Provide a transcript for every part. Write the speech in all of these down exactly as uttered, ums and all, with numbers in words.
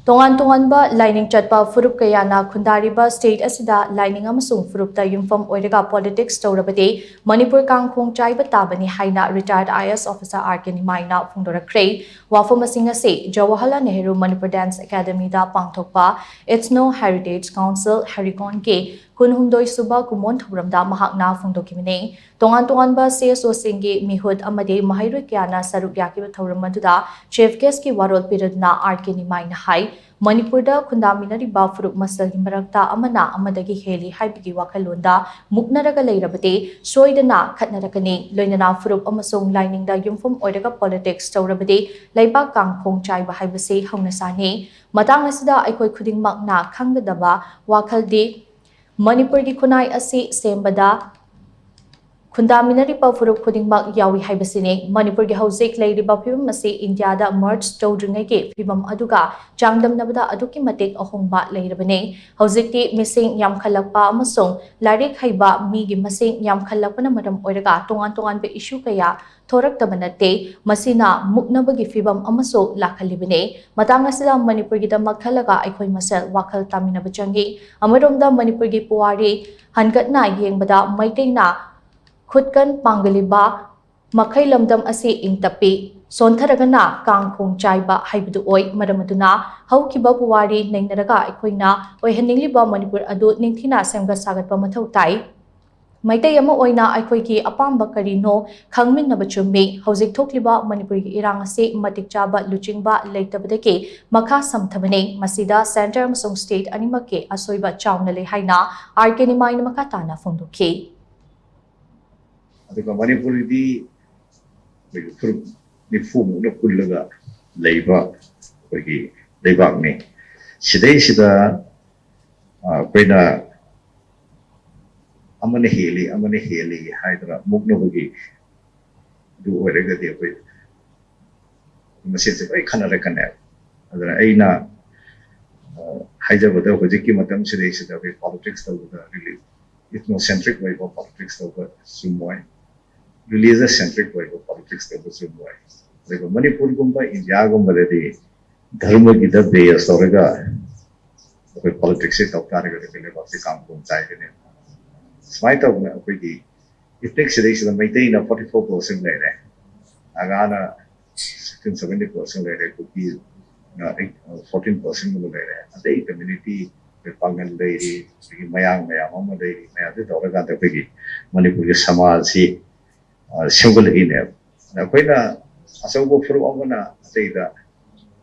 ꯇꯣꯉꯥꯟ ꯇꯣꯉꯥꯟꯕ ꯂꯥꯏꯅꯤꯡ ꯆꯠꯄ ꯐꯨꯔꯨꯞ ꯀꯌꯥꯅ ꯈꯨꯟꯗꯥꯔꯤꯕ state ꯑꯁꯤꯗ ꯂꯥꯏꯅꯤꯡ ꯑꯃꯁꯨꯡ ꯐꯨꯔꯨꯞꯇ ꯌꯨꯝꯐꯝ ꯑꯣꯏꯔꯒ politics ꯇꯧꯔꯕꯗꯤ ꯃꯅꯤꯄꯨꯔ ꯀꯥꯡ ꯈꯣꯡ ꯆꯥꯏꯕ ꯇꯥꯕꯅꯤ ꯍꯥꯏꯅ retired I A S officer R K ꯅꯤꯃꯥꯏꯅ ꯐꯣꯡꯗꯣꯔꯛꯈ꯭ꯔꯦ꯫ ꯋꯥꯐꯝꯁꯤꯡ ꯑꯁꯤ ꯖꯋꯥꯍꯔꯂꯥꯜ ꯅꯦꯍꯔꯨ ꯃꯅꯤꯄꯨꯔ Dance Academyꯗ ꯄꯥꯡꯊꯣꯛꯄ Ethno Heritage Council ꯍꯦꯔꯤꯀꯣꯟꯒꯤ ꯀꯨꯟꯍꯨꯝꯗꯣꯏ ꯁꯨꯕ ꯀꯨꯝꯑꯣꯟ ꯊꯧꯔꯝꯗ ꯃꯍꯥꯛꯅ ꯐꯣꯡꯗꯣꯛꯈꯤꯕꯅꯤ꯫ ꯇꯣꯉꯥꯟ ꯇꯣꯉꯥꯟꯕ C S Oꯁꯤꯡꯒꯤ ꯃꯤꯍꯨꯠ ꯑꯃꯗꯤ ꯃꯍꯩꯔꯣꯏ ꯀꯌꯥꯅ ꯁꯔꯨꯛ ꯌꯥꯈꯤꯕ ꯊꯧꯔꯝ ꯑꯗꯨꯗ chief guestꯀꯤ ꯋꯥꯔꯣꯜ ꯄꯤꯔꯗꯨꯅ R K ꯅꯤꯃꯥꯏꯅ ꯍꯥꯏ, ꯃꯅꯤꯄꯨꯔꯗ ꯈꯨꯟꯗꯥꯃꯤꯟꯅꯔꯤꯕ ꯐꯨꯔꯨꯞ ꯃꯁꯦꯜꯒꯤ ꯃꯔꯛꯇ ꯑꯃꯅ ꯑꯃꯗꯒꯤ ꯍꯦꯜꯂꯤ ꯍꯥꯏꯕꯒꯤ ꯋꯥꯈꯜꯂꯣꯟꯗ ꯃꯨꯛꯅꯔꯒ ꯂꯩꯔꯕꯗꯤ ꯁꯣꯏꯗꯅ ꯈꯠꯅꯔꯛꯀꯅꯤ꯫ ꯂꯣꯏꯅꯅ ꯐꯨꯔꯨꯞ ꯑꯃꯁꯨꯡ ꯂꯥꯏꯅꯤꯡꯗ ꯌꯨꯝꯐꯝ ꯑꯣꯏꯔꯒ politics ꯇꯧꯔꯕꯗꯤ ꯂꯩꯕꯥꯛ ꯀꯥꯡ ꯈꯣꯡ ꯆꯥꯏꯕ ꯍꯥꯏꯕꯁꯤ ꯍꯧꯅꯁꯥꯅꯤ꯫ ꯃꯇꯥꯡ ꯑꯁꯤꯗ ꯑꯩꯈꯣꯏ ꯈꯨꯗꯤꯡꯃꯛꯅ ꯈꯪꯒꯗꯕ ꯋꯥꯈꯜꯗꯤ ꯃꯅꯤꯄꯨꯔꯒꯤ ꯈꯨꯟꯅꯥꯏ ꯑꯁꯤ ꯁꯦꯝꯕꯗ ꯈꯨꯟꯗꯥꯃꯤꯟꯅꯔꯤꯕ ꯐꯨꯔꯨꯞ ꯈꯨꯗꯤꯡꯃꯛ ꯌꯥꯎꯏ ꯍꯥꯏꯕꯁꯤꯅꯤ꯫ ꯃꯅꯤꯄꯨꯔꯒꯤ ꯍꯧꯖꯤꯛ ꯂꯩꯔꯤꯕ ꯐꯤꯕꯝ ꯑꯁꯤ ꯏꯟꯗꯤꯌꯥꯗ merge ꯇꯧꯗ꯭ꯔꯤꯉꯩꯒꯤ ꯐꯤꯕꯝ ꯑꯗꯨꯒ ꯆꯥꯡꯗꯝꯅꯕꯗ ꯑꯗꯨꯛꯀꯤ ꯃꯇꯤꯛ ꯑꯍꯣꯡꯕ ꯂꯩꯔꯕꯅꯤ꯫ ꯍꯧꯖꯤꯛꯇꯤ ꯃꯤꯁꯤꯡ ꯌꯥꯝꯈꯠꯂꯛꯄ ꯑꯃꯁꯨꯡ ꯂꯥꯏꯔꯤꯛ ꯍꯩꯕ ꯃꯤꯒꯤ ꯃꯁꯤꯡ ꯌꯥꯝꯈꯠꯂꯛꯄꯅ ꯃꯔꯝ ꯑꯣꯏꯔꯒ ꯇꯣꯉꯥꯟ ꯇꯣꯉꯥꯟꯕ issue ꯀꯌꯥ ꯊꯣꯔꯛꯇꯕ ꯅꯠꯇꯦ꯫ ꯃꯁꯤꯅ ꯃꯨꯛꯅꯕꯒꯤ ꯐꯤꯕꯝ ꯑꯃꯁꯨ ꯂꯥꯛꯍꯜꯂꯤꯕꯅꯤ꯫ ꯃꯇꯥꯡ ꯑꯁꯤꯗ ꯃꯅꯤꯄꯨꯔꯒꯤꯗꯃꯛ ꯈꯜꯂꯒ ꯑꯩꯈꯣꯏ ꯃꯁꯦꯜ ꯋꯥꯈꯜ ꯇꯥꯃꯤꯟꯅꯕ ꯆꯪꯏ꯫ ꯑꯃꯔꯣꯝꯗ ꯃꯅꯤꯄꯨꯔꯒꯤ ꯄꯨꯋꯥꯔꯤ ꯍꯟꯒꯠꯅ ꯌꯦꯡꯕꯗ ꯃꯩꯇꯩꯅ ꯈꯨꯠꯀꯟ ꯄꯥꯡꯒꯜꯂꯤꯕ ꯃꯈꯩ ꯂꯝꯗꯝ ꯑꯁꯤ ꯏꯪ ꯇꯞꯄꯤ꯫ ꯁꯣꯟꯊꯔꯒꯅ ꯀꯥꯡ ꯈꯣꯡ ꯆꯥꯏꯕ ꯍꯥꯏꯕꯗꯨ ꯑꯣꯏ꯫ ꯃꯔꯝ ꯑꯗꯨꯅ ꯍꯧꯈꯤꯕ ꯄꯨꯋꯥꯔꯤ ꯅꯩꯅꯔꯒ ꯑꯩꯈꯣꯏꯅ ꯑꯣꯏꯍꯟꯅꯤꯡꯂꯤꯕ ꯃꯅꯤꯄꯨꯔ ꯑꯗꯨ ꯅꯤꯡꯊꯤꯅ ꯁꯦꯝꯒꯠ ꯁꯥꯒꯠꯄ ꯃꯊꯧ ꯇꯥꯏ꯫ ꯃꯩꯇꯩ ꯑꯃ ꯑꯣꯏꯅ ꯑꯩꯈꯣꯏꯒꯤ ꯑꯄꯥꯝꯕ ꯀꯔꯤꯅꯣ ꯈꯪꯃꯤꯟꯅꯕ ꯆꯨꯝꯃꯤ꯫ ꯍꯧꯖꯤꯛ ꯊꯣꯛꯂꯤꯕ ꯃꯅꯤꯄꯨꯔꯒꯤ ꯏꯔꯥꯡ ꯑꯁꯤ ꯃꯇꯤꯛ ꯆꯥꯕ ꯂꯨꯆꯤꯡꯕ ꯂꯩꯇꯕꯗꯒꯤ ꯃꯈꯥ ꯁꯝꯊꯕꯅꯤ꯫ ꯃꯁꯤꯗ centre ꯑꯃꯁꯨꯡ state ꯑꯅꯤꯃꯛꯀꯤ ꯑꯁꯣꯏꯕ ꯆꯥꯎꯅ ꯂꯩ ꯍꯥꯏꯅ R K ꯅꯤꯃꯥꯏꯅ ꯃꯈꯥ ꯇꯥꯅ ꯐꯣꯡꯗꯣꯛꯈꯤ꯫ ꯑꯗꯨꯒ ꯃꯅꯤꯄꯨꯔꯗꯤ ꯑꯩꯈꯣꯏꯒꯤ ꯐꯨꯔꯨꯞ ꯅꯤꯐꯨꯃꯨꯛꯅ ꯄꯨꯜꯂꯒ ꯂꯩꯕ ꯑꯩꯈꯣꯏꯒꯤ ꯂꯩꯕꯥꯛꯅꯤ꯫ ꯁꯤꯗꯩꯁꯤꯗ ꯑꯩꯈꯣꯏꯅ ꯑꯃꯅ ꯍꯦꯜꯂꯤ ꯑꯃꯅ ꯍꯦꯜꯂꯤ ꯍꯥꯏꯗꯅ ꯃꯨꯛꯅꯕꯒꯤ ꯑꯗꯨ ꯑꯣꯏꯔꯒꯗꯤ ꯑꯩꯈꯣꯏ ꯃꯁꯦꯟꯁꯦ ꯂꯣꯏ ꯈꯟꯅꯔꯛꯀꯅꯦꯕ꯫ ꯑꯗꯨꯅ ꯑꯩꯅ ꯍꯥꯏꯖꯕꯗ ꯍꯧꯖꯤꯛꯀꯤ ꯃꯇꯝꯁꯤꯗꯩꯁꯤꯗ ꯑꯩꯈꯣꯏ politics ꯇꯧꯕꯗ really ethnocentric ꯑꯣꯏꯕ politics ꯇꯧꯕ ꯆꯨꯝꯃꯣꯏ, religious centric ꯑꯣꯏꯕ politics ꯇꯧꯕ ꯆꯨꯝꯃꯣꯏ꯫ ꯑꯗꯨꯒ ꯃꯅꯤꯄꯨꯔꯒꯨꯝꯕ ꯏꯟꯗꯤꯌꯥꯒꯨꯝꯕꯗꯗꯤ ꯙꯔꯃꯒꯤꯗ ꯕꯦꯁ ꯇꯧꯔꯒ ꯑꯩꯈꯣꯏ ꯄꯣꯂꯤꯇꯤꯛꯁꯁꯦ ꯇꯧ ꯇꯥꯔꯒꯗꯤ ꯑꯩꯈꯣꯏ ꯂꯩꯕꯥꯛꯁꯦ ꯀꯥꯡꯄꯣꯟ ꯆꯥꯏꯒꯅꯤ꯫ ꯁꯨꯃꯥꯏꯅ ꯇꯧꯗꯅ ꯑꯩꯈꯣꯏꯒꯤ ꯏꯊꯅꯤꯛ ꯁꯤꯗꯩꯁꯤꯗ ꯃꯩꯇꯩꯅ ꯐꯣꯔꯇꯤ ꯐꯣꯔ ꯄꯥꯔꯁꯦꯟ ꯂꯩꯔꯦ, ꯅꯥꯒꯥꯅ ꯁꯤꯛꯁꯇꯤꯟ ꯁꯚꯦꯟꯇꯤ ꯄꯥꯔꯁꯦꯟ ꯂꯩꯔꯦ, ꯀꯨꯀꯤꯅ ꯐꯣꯔꯇꯤꯟ ꯄꯥꯔꯁꯦꯟꯒꯨꯝꯕ ꯂꯩꯔꯦ, ꯑꯇꯩ ꯀꯝꯃ꯭ꯌꯨꯅꯤꯇꯤ, ꯄꯥꯡꯒꯜ ꯂꯩꯔꯤ, ꯑꯗꯒꯤ ꯃꯌꯥꯡ ꯃꯌꯥꯝ ꯑꯃ ꯂꯩꯔꯤ, ꯃꯌꯥꯝꯁꯤ ꯇꯧꯔꯀꯥꯟꯗ ꯑꯩꯈꯣꯏꯒꯤ ꯃꯅꯤꯄꯨꯔꯒꯤ ꯁꯃꯥꯖꯁꯤ ꯁꯦꯝꯒꯠꯂꯛꯏꯅꯦꯕ꯫ ꯑꯩꯈꯣꯏꯅ ꯑꯆꯧꯕ ꯐꯨꯔꯨꯞ ꯑꯃꯅ ꯑꯇꯩꯗ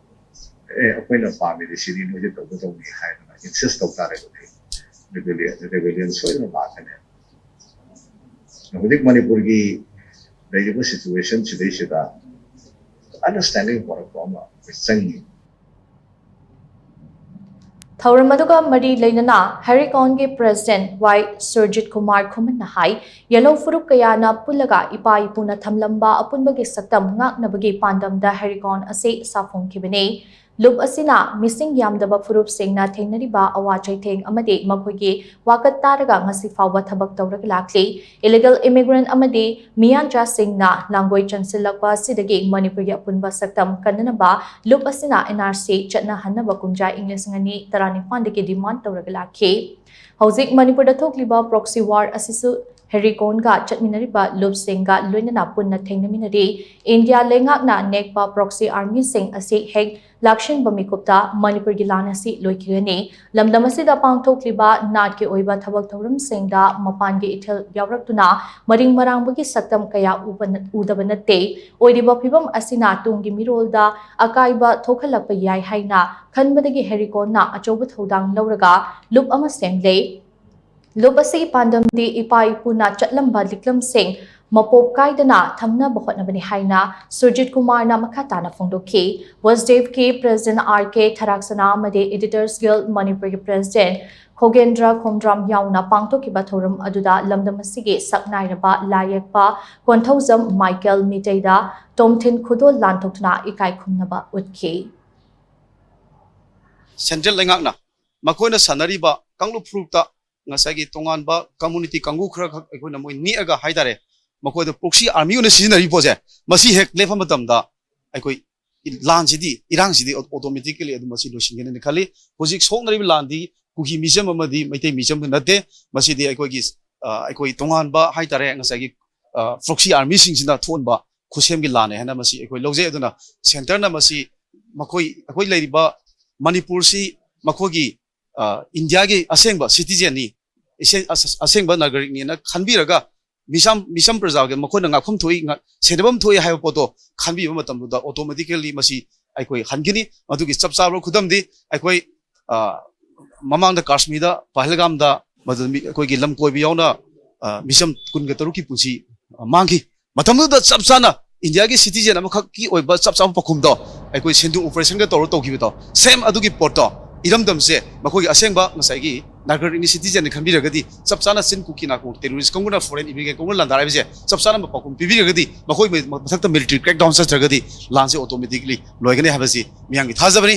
ꯑꯦ ꯑꯩꯈꯣꯏꯅ ꯄꯥꯝꯃꯤꯗꯤ ꯁꯤꯗꯤ ꯅꯣꯏꯁꯦ ꯇꯧꯒꯗꯧꯅꯤ ꯍꯥꯏꯗꯅ ꯏꯟꯁꯤꯁ ꯇꯧ ꯇꯥꯔꯒꯗꯤ ꯔꯤꯕꯦꯂꯤꯌꯟ ꯁꯣꯏꯗꯅ ꯂꯥꯛꯀꯅꯤ꯫ ꯍꯧꯖꯤꯛ ꯃꯅꯤꯄꯨꯔꯒꯤ ꯂꯩꯔꯤꯕ ꯁꯤꯆꯨꯋꯦꯁꯟ ꯁꯤꯗꯩꯁꯤꯗ ꯑꯟꯗꯔꯁꯇꯦꯟꯗꯤꯡ ꯄꯨꯔꯛꯄ ꯑꯃ ꯑꯩꯈꯣꯏ ꯆꯪꯉꯤ꯫ ꯊꯧꯔꯝ ꯑꯗꯨꯒ ꯃꯔꯤ ꯂꯩꯅꯅ ꯍꯦꯔꯤꯀꯣꯟꯒꯤ ꯄ꯭ꯔꯦꯁꯤꯗꯦꯟꯠ ꯋꯥꯏ ꯁꯨꯔꯖꯤꯠ ꯀꯨꯃꯥꯔ ꯈꯨꯃꯟꯅ ꯍꯥꯏ, ꯌꯦꯜꯍꯧ ꯐꯨꯔꯨꯞ ꯀꯌꯥꯅ ꯄꯨꯜꯂꯒ ꯏꯄꯥ ꯏꯄꯨꯅ ꯊꯝꯂꯝꯕ ꯑꯄꯨꯟꯕꯒꯤ ꯁꯛꯇꯝ ꯉꯥꯛꯅꯕꯒꯤ ꯄꯥꯟꯗꯝꯗ ꯍꯦꯔꯤꯀꯣꯟ ꯑꯁꯤ ꯁꯥꯐꯣꯡꯈꯤꯕꯅꯤ꯫ ꯂꯨꯞ ꯑꯁꯤꯅ ꯃꯤꯁꯤꯡ ꯌꯥꯝꯗꯕ ꯐꯨꯔꯨꯞꯁꯤꯡꯅ ꯊꯦꯡꯅꯔꯤꯕ ꯑꯋꯥ ꯆꯩꯊꯦꯡ ꯑꯃꯗꯤ ꯃꯈꯣꯏꯒꯤ ꯋꯥꯀꯠ ꯇꯥꯔꯒ ꯉꯁꯤ ꯐꯥꯎꯕ ꯊꯕꯛ ꯇꯧꯔꯒ ꯂꯥꯛꯂꯤ꯫ ꯏꯂꯤꯒꯦꯜ ꯏꯃꯤꯒ꯭ꯔꯦꯟꯠ ꯑꯃꯗꯤ ꯃꯤꯌꯥꯟꯆꯥꯁꯤꯡꯅ ꯂꯥꯡꯒꯣꯏ ꯆꯪꯁꯤꯜꯂꯛꯄ ꯑꯁꯤꯗꯒꯤ ꯃꯅꯤꯄꯨꯔꯒꯤ ꯑꯄꯨꯟꯕ ꯁꯛꯇꯝ ꯀꯟꯅꯅꯕ ꯂꯨꯞ ꯑꯁꯤꯅ ꯑꯦꯟ ꯑꯥꯔ ꯁꯤ ꯆꯠꯅꯍꯟꯅꯕ ꯀꯨꯝꯖꯥ ꯏꯪ ꯂꯤꯁꯤꯡ ꯑꯅꯤ ꯇꯔꯥꯅꯤꯄꯥꯟꯗꯒꯤ ꯗꯤꯃꯥꯟ ꯇꯧꯔꯒ ꯂꯥꯛꯈꯤ꯫ ꯍꯧꯖꯤꯛ ꯃꯅꯤꯄꯨꯔꯗ ꯊꯣꯛꯂꯤꯕ ꯄ꯭ꯔꯣꯛꯁꯤ ꯋꯥꯔ ꯑꯁꯤꯁꯨ ꯍꯦꯔꯤꯀꯣꯟꯒ ꯆꯠꯃꯤꯟꯅꯔꯤꯕ ꯂꯨꯞꯁꯤꯡꯒ ꯂꯣꯏꯅꯅ ꯄꯨꯟꯅ ꯊꯦꯡꯅꯃꯤꯟꯅꯔꯤ꯫ ꯏꯟꯗꯤꯌꯥ ꯂꯩꯉꯥꯛꯅ ꯅꯦꯛꯄ ꯄ꯭ꯔꯣꯛꯁꯤ ꯑꯥꯔꯃꯤꯁꯤꯡ ꯑꯁꯤ ꯍꯦꯛ ꯂꯥꯛꯁꯤꯟꯕ ꯃꯤꯀꯨꯞꯇ ꯃꯅꯤꯄꯨꯔꯒꯤ ꯂꯥꯟ ꯑꯁꯤ ꯂꯣꯏꯈꯤꯒꯅꯤ꯫ ꯂꯝꯗꯝ ꯑꯁꯤꯗ ꯄꯥꯡꯊꯣꯛꯂꯤꯕ ꯅꯥꯠꯀꯤ ꯑꯣꯏꯕ ꯊꯕꯛ ꯊꯧꯔꯝꯁꯤꯡꯗ ꯃꯄꯥꯟꯒꯤ ꯏꯊꯤꯜ ꯌꯥꯎꯔꯛꯇꯨꯅ ꯃꯔꯤꯡ ꯃꯔꯥꯡꯕꯒꯤ ꯁꯛꯇꯝ ꯀꯌꯥ ꯎꯕ ꯅ-, ꯎꯗꯕ ꯅꯠꯇꯦ꯫ ꯑꯣꯏꯔꯤꯕ ꯐꯤꯕꯝ ꯑꯁꯤꯅ ꯇꯨꯡꯒꯤ ꯃꯤꯔꯣꯜꯗ ꯑꯀꯥꯏꯕ ꯊꯣꯛꯍꯜꯂꯛꯄ ꯌꯥꯏ ꯍꯥꯏꯅ ꯈꯟꯕꯗꯒꯤ ꯍꯦꯔꯤꯀꯣꯟꯅ ꯑꯆꯧꯕ ꯊꯧꯗꯥꯡ ꯂꯧꯔꯒ ꯂꯨꯞ ꯑꯃ ꯁꯦꯝꯂꯦ꯫ ꯂꯨꯞ ꯑꯁꯤꯒꯤ ꯄꯥꯟꯗꯝꯗꯤ ꯏꯄꯥ ꯏꯄꯨꯅ ꯆꯠꯂꯝꯕ ꯂꯤꯛꯂꯝꯁꯤꯡ ꯃꯄꯣꯞ ꯀꯥꯏꯗꯅ ꯊꯝꯅꯕ ꯍꯣꯠꯅꯕꯅꯤ ꯍꯥꯏꯅ ꯁꯨꯔꯖꯤꯠ ꯀꯨꯃꯥꯔꯅ ꯃꯈꯥ ꯇꯥꯅ ꯐꯣꯡꯗꯣꯛꯈꯤ꯫ ꯋꯥꯁꯨꯗꯦꯕꯀꯤ ꯄ꯭ꯔꯦꯁꯤꯗꯦꯟꯠ ꯑꯥꯔ ꯀꯦ ꯊꯔꯥꯛꯁꯅꯥ ꯑꯃꯗꯤ ꯏꯗꯤꯇꯔꯁ ꯒꯤꯜ ꯃꯅꯤꯄꯨꯔꯒꯤ ꯄ꯭ꯔꯦꯁꯤꯗꯦꯟꯠ ꯈꯣꯒꯦꯟꯗ꯭ꯔ ꯈꯣꯝꯗ꯭ꯔꯥꯝ ꯌꯥꯎꯅ ꯄꯥꯡꯊꯣꯛꯈꯤꯕ ꯊꯧꯔꯝ ꯑꯗꯨꯗ ꯂꯝꯗꯝ ꯑꯁꯤꯒꯤ ꯁꯛꯅꯥꯏꯔꯕ ꯂꯥꯏ ꯌꯦꯛꯄ ꯀꯣꯟꯊꯧꯖꯝ ꯃꯥꯏꯀꯦꯜ ꯃꯤꯇꯩꯗ ꯇꯣꯝꯊꯤꯟ ꯈꯨꯗꯣꯜ ꯂꯥꯟꯊꯣꯛꯇꯨꯅ ꯏꯀꯥꯏ ꯈꯨꯝꯅꯕ ꯎꯠꯈꯤ꯫ ꯁꯦꯟꯇ꯭ꯔꯦꯜ ꯂꯩꯉꯥꯛꯅ ꯃꯈꯣꯏꯅ ꯁꯥꯟꯅꯔꯤꯕ ꯀꯥꯡꯂꯨꯞ ꯐꯨꯔꯨꯞꯇ ꯉꯁꯥꯏꯒꯤ ꯇꯣꯉꯥꯟꯕ ꯀꯝꯃꯨꯅꯤꯇꯤ ꯀꯥꯡꯕꯨ ꯈꯔꯈꯛ ꯑꯩꯈꯣꯏꯅ ꯃꯣꯏ ꯅꯦꯛꯑꯒ ꯍꯥꯏꯇꯥꯔꯦ, ꯃꯈꯣꯏꯗ ꯄ꯭ꯔꯣꯛꯁꯤ ꯑꯥꯔꯃꯤ ꯑꯣꯏꯅ ꯁꯤꯖꯤꯟꯅꯔꯤꯕ ꯄꯣꯠꯁꯦ, ꯃꯁꯤ ꯍꯦꯛ ꯂꯦꯞꯄ ꯃꯇꯝꯗ ꯑꯩꯈꯣꯏ ꯂꯥꯟꯁꯤꯗꯤ, ꯏꯔꯥꯡꯁꯤꯗꯤ automatically ꯑꯗꯨꯝ ꯃꯁꯤ ꯂꯣꯏꯁꯤꯟꯒꯅꯤꯅ ꯈꯜꯂꯤ꯫ ꯍꯧꯖꯤꯛ ꯁꯣꯛꯅꯔꯤꯕ ꯂꯥꯟꯗꯤ ꯀꯨꯀꯤ ꯃꯤꯆꯝ ꯑꯃꯗꯤ ꯃꯩꯇꯩ ꯃꯤꯆꯝꯗ ꯅꯠꯇꯦ꯫ ꯃꯁꯤꯗꯤ ꯑꯩꯈꯣꯏꯒꯤ, ꯑ, ꯑꯩꯈꯣꯏ ꯇꯣꯉꯥꯟꯕ ꯍꯥꯏꯇꯥꯔꯦ, ꯉꯁꯥꯏꯒꯤ, ꯑ, proxy armyꯁꯤꯡꯁꯤꯅ ꯊꯣꯛꯍꯟꯕ ꯈꯨꯠꯁꯦꯝꯒꯤ ꯂꯥꯟꯅꯦ ꯍꯥꯏꯅ ꯃꯁꯤ ꯑꯩꯈꯣꯏ ꯂꯧꯖꯩ꯫ ꯑꯗꯨꯅ centreꯅ ꯃꯁꯤ ꯃꯈꯣꯏ, ꯑꯩꯈꯣꯏ ꯂꯩꯔꯤꯕ ꯃꯅꯤꯄꯨꯔꯁꯤ ꯃꯈꯣꯏꯒꯤ, ꯑ, ꯏꯟꯗꯤꯌꯥꯒꯤ ꯑꯁꯦꯡꯕ citizenꯅꯤ, ꯑꯁꯦ-, ꯑꯁ-, ꯑꯁꯦꯡꯕ ꯅꯥꯒꯔꯤꯛꯅꯤꯅ ꯈꯟꯕꯤꯔꯒ ꯃꯤꯆꯝ, ꯃꯤꯆꯝ ꯄ꯭ꯔꯖꯥꯒꯤ ꯃꯈꯣꯏꯅ ꯉꯥꯛꯐꯝ ꯊꯣꯛꯏ, ꯉ-, ꯁꯦꯟꯅꯐꯝ ꯊꯣꯛꯏ ꯍꯥꯏꯕ ꯄꯣꯠꯇꯣ ꯈꯟꯕꯤꯕ ꯃꯇꯝꯗꯨꯗ automatically ꯃꯁꯤ ꯑꯩꯈꯣꯏ ꯍꯟꯈꯤꯅꯤ꯫ ꯃꯗꯨꯒꯤ ꯆꯞ ꯆꯥꯕ ꯈꯨꯗꯝꯗꯤ ꯑꯩꯈꯣꯏ, ꯑ, ꯃꯃꯥꯡꯗ ꯀꯥꯁꯃꯤꯔꯗ, ꯄꯍꯜꯒꯥꯝꯗ ꯃꯗꯨ ꯃꯤ-, ꯑꯩꯈꯣꯏꯒꯤ ꯂꯝ ꯀꯣꯏꯕ ꯌꯥꯎꯅ, ꯑ, ꯃꯤꯆꯝ ꯀꯨꯟꯒ ꯇꯔꯨꯛꯀꯤ ꯄꯨꯟꯁꯤ, ꯑ, ꯃꯥꯡꯈꯤ꯫ ꯃꯇꯝꯗꯨꯗ ꯆꯞ ꯆꯥꯅ ꯏꯟꯗꯤꯌꯥꯒꯤ citizen ꯑꯃꯈꯛꯀꯤ ꯑꯣꯏꯕ ꯆꯞ ꯆꯥꯕ ꯄꯥꯎꯈꯨꯝꯗꯣ ꯑꯩꯈꯣꯏ ꯁꯤꯟꯙꯨ operationꯒ ꯇꯧꯔ ꯇꯧꯈꯤꯕꯗꯣ, same ꯑꯗꯨꯒꯤ ꯄꯣꯠꯇꯣ, ꯏꯔꯝꯗꯝꯁꯦ ꯃꯈꯣꯏꯒꯤ ꯑꯁꯦꯡꯕ ꯉꯁꯥꯏꯒꯤ ꯅꯥꯒꯔꯤꯛꯅꯤ, citizenꯅꯤ ꯈꯟꯕꯤꯔꯒꯗꯤ, ꯆꯞ ꯆꯥꯅ ꯆꯤꯟ ꯀꯨꯀꯤ ꯅꯥꯀꯣꯡ terrorist ꯀꯥꯡꯕꯨꯅ, foreign immigrant ꯀꯥꯡꯕꯨꯅ ꯂꯥꯟꯗꯥꯔꯛꯏꯕꯁꯦ ꯆꯞ ꯆꯥꯅ ꯄꯥꯎꯈꯨꯝ ꯄꯤꯕꯤꯔꯒꯗꯤ, ꯃꯈꯣꯏ ꯃꯊꯛꯇ military crackdown ꯆꯠꯇ꯭ꯔꯒꯗꯤ ꯂꯥꯟꯁꯦ automatically ꯂꯣꯏꯒꯅꯤ ꯍꯥꯏꯕꯁꯤ ꯃꯤꯌꯥꯝꯒꯤ ꯊꯥꯖꯕꯅꯤ꯫